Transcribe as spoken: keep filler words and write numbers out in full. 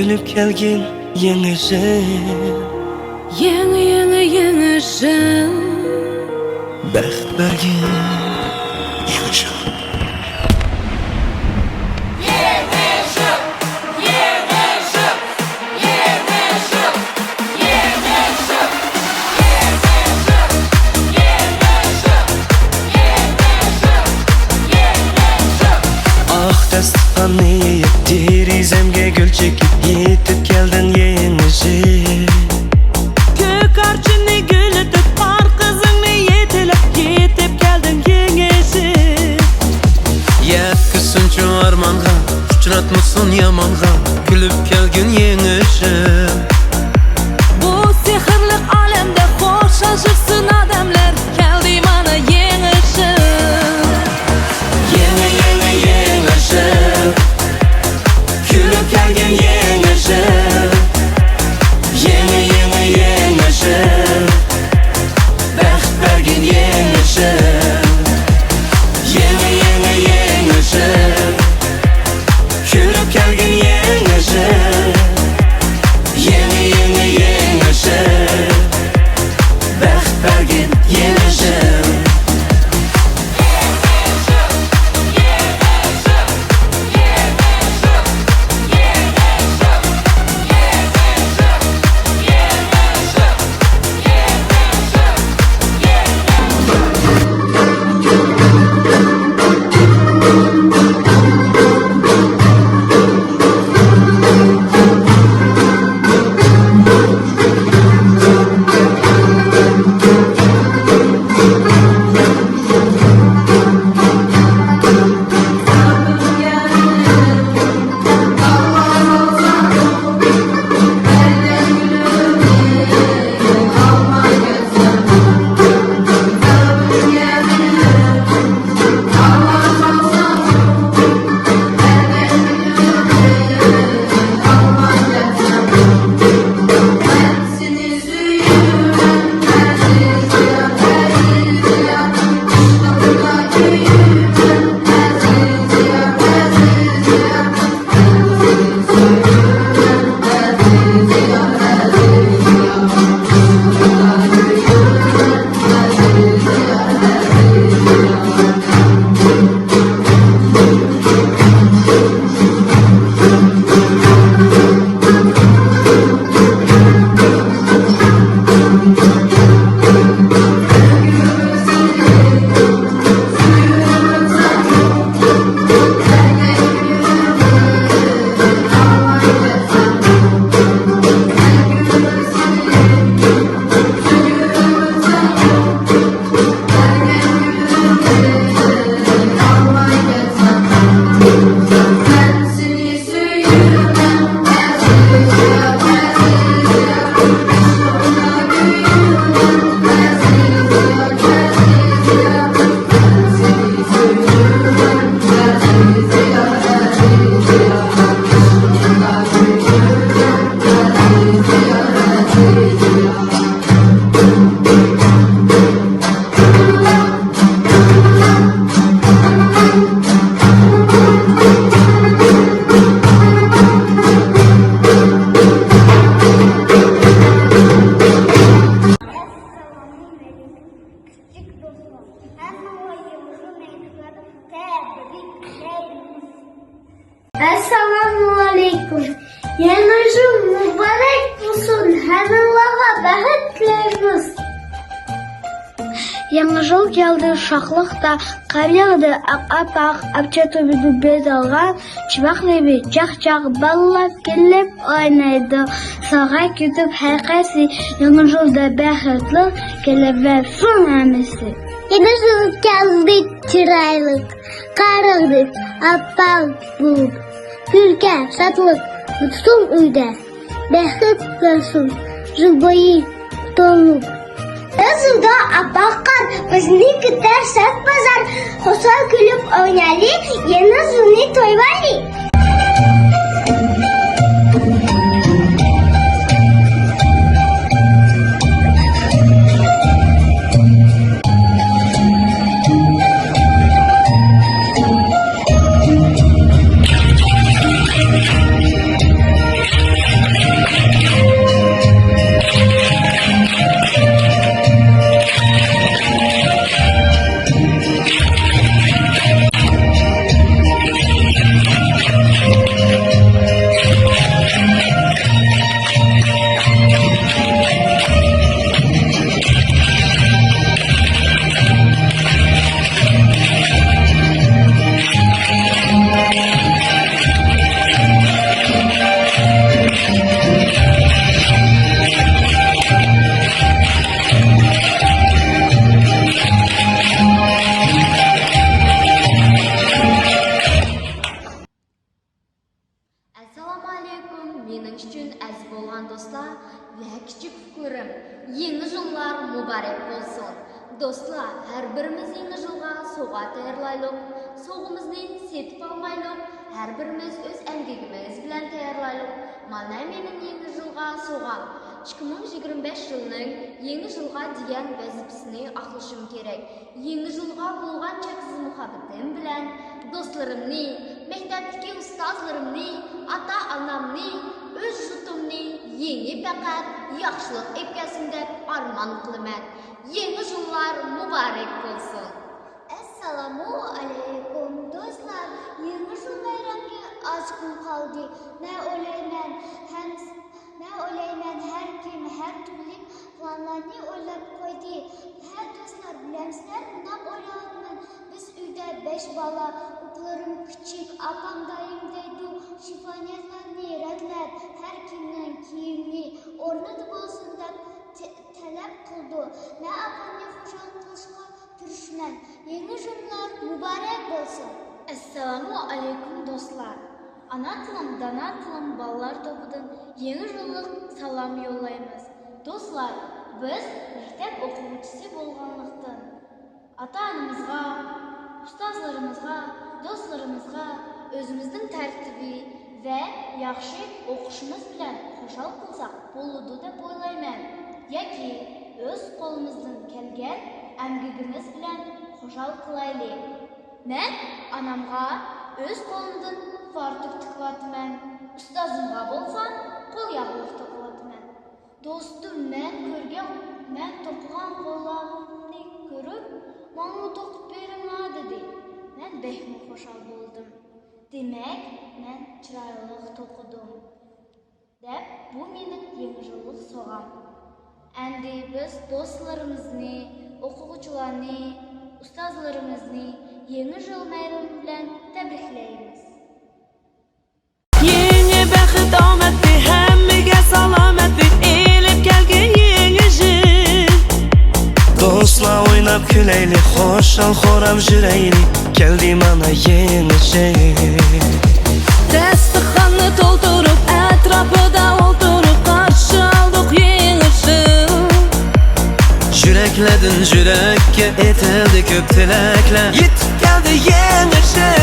كۈلۈپ كەلگىن يېڭى يىل. يېڭى، يېڭى، يېڭى يىل. بەخت بەرگىن يېڭى يىل. ئاق داستىخاننى يېيىپ، دېرىزەمگە گۈل چېكىپ، يېتىپ كەلدىڭ يېڭى يىل. كۆك ئارچىنى گۈل ئېتىپ، قار قىزىڭنى يېتىلەپ، يېتىپ كەلدىڭ يېڭى يىل. يەتكۈزسۇنچۇ ئارمانغا، ئۇچراتمىسۇن يامانغا، كۈلۈپ كەلگىن يېڭى يىل. بۇ سېھىرلىق ئالەمدە خوشلىشىشسۇن ئادەملەر، كەلدى مانا يېڭى يىل. يېڭى، يېڭى، يېڭى يىل. كۈلۈپ كەلگىن يېڭى يىل. يېڭى، يېڭى، يېڭى يىل. بەخت بەرگىن يېڭى يىل. يېڭى، يېڭى، يېڭى يىل. كۈلۈپ كەلگىن يېڭى يىل. يېڭى، يېڭى، يېڭى يىل. بەخت بەرگىن يېڭى يىل. ئەسسالامۇئەلەيكۇم. يېڭى يىل مۇبارەك بولسۇن، ھەممىڭلارغا بەخت تىلەيمىز. يېڭى يىل كەلدى شاخلىقتا، قار ياغدى ئاپئاق، ئاپچە تۇرىدۇ بېزەلگەن، چىراغلىرى چاقچاق، بالىلار كۈلۈپ ئوينايدۇ. ساغا كېتىپ ھەر قايسى، يېڭى يىلدا بەختلىك كېلىۋەرسۇن ھەممىسى. يېڭى يىل كەلدى چىرايلىق، قار ياغدى ئاپئاق بولۇپ، كۈلكە، شادلىق پۈتۈن ئۆيدە، بەخت بولسۇن يىل بويى تولۇپ. يېڭى يىلدا ئاپئاق قار، بىزنى كۈتەر شاد بازار، خۇشال كۈلۈپ ئوينايلى، يېڭى يىلنى تويلايلى. ۋە كىچىك پۇقۇرىم، يېڭى يىللار مۇبارەك بولسۇن! دوستلار، ھەر بىرىمىز يېڭى يىلغا سوۋغا تەييارلايلۇق. سوۋغىمىزنى سېتىپ ئالمايلۇق، ھەر بىرىمىز ئۆز ئەمگىكىمىز بىلەن تەييارلايلۇق. مانا مېنىڭ يېڭى يىلغا سوۋغام. ئىككى مىڭ يىگىرمە بەش يىلىنىڭ يېڭى يىلغا دېگەن ۋەزىپىسىنى ئاقلىشىم كېرەك. يېڭى يىلغا بولغان چەكسىز مۇھەببىتىم بىلەن دوستلىرىمنى، مەكتەپتىكى ئۇستازلىرىمنى، ئاتا-ئانامنى، ئۆز يۇرتۇمنى يېڭى پەقەت ياخشىلىق ئېلىپ كەلسۇن دەپ ئارمان قىلىمەن. يېڭى يىللار مۇبارەك بولسۇن! ئەسسالامۇ ئەلەيكۇم دوستلار، يېڭى يىل بايرامغا ئاز كۈن قالدى. مەن ئويلايمەن، ھەم مەن ئويلايمەن، ھەر كىم ھەر تۈرلۈك پىلانلارنى ئويلاپ قويدى. ھە دوستلار، بىلەمسىلەر، مۇنداق ئويلاۋاتىمەن. بىز ئۆيدە بەش بالا، ئۇكىلىرىم كىچىك، ئاپام دائىم دەيدۇ، شىفونيېرلارنى رەتلەپ، ھەر كىمنىڭ كىيىمى ئورنىدا بولسۇن دەپ تە-، تەلەپ قىلىدۇ. مەن ئاپامنى خۇشال قىلىشقا تىرىشىمەن. يېڭى يىللار مۇبارەك بولسۇن! ئەسسالامۇ ئەلەيكۇم دوستلار! ئانا تىلىم، دانا تىلىم بالىلار توپىدىن يېڭى يىللىق سالام يوللايمىز. دوستلار، بىز مەكتەپ ئوقۇغۇچىسى بولغانلىقتىن، ئاتا-ئانىمىزغا، ئۇستازلىرىمىزغا، دوستلىرىمىزغا ئۆزىمىزنىڭ تەرتىپى ۋە ياخشى ئوقۇشىمىز بىلەن خۇشال قىلساق بولىدۇ دەپ ئويلايمەن. ياكى ئۆز قولىمىزدىن كەلگەن ئەمگىكىمىز بىلەن خۇشال قىلايلى. مەن ئانامغا ئۆز قولۇمدىن فارتۇك تىكىۋاتىمەن، ئۇستازىمغا بولسا قول ياغلىق توقۇۋاتىمەن. دوستۇم مەن كۆرگەن، مەن توقۇغان قوللاغۇمنى كۆرۈپ، ماڭىمۇ توقۇپ بېرىڭا دېدى. مەن بەكمۇ خۇشال بولدۇم. دېمەك، مەن چىرايلىق توقۇدۇم. دەپ، بۇ مېنىڭ يېڭى يىللىق سوۋغام. ئەمدى بىز دوستلىرىمىزنى، ئوقۇغۇچىلارنى، ئۇستازلىرىمىزنى يېڭى يىل بايرىمى بىلەن تەبرىكلەيمىز. يېڭى بەخت ئامەتنى، ھەممىگە سالامەتنى ئېلىپ كەلگىن يېڭى يىل. دوستلار ئويناپ كۈلەيلى، خۇشال-خۇرام يۈرەيلى، كەلدى مانا يېڭى يىل. داستىخاننى تولدۇرۇپ، ئەتراپىدا ئولتۇرۇپ، قارشى ئالدۇق يېڭى يىل. يۈرەكلەردىن يۈرەككە ئېتىلدى كۆپ تىلەكلەر، يېتىپ كەلدى يېڭى يىل.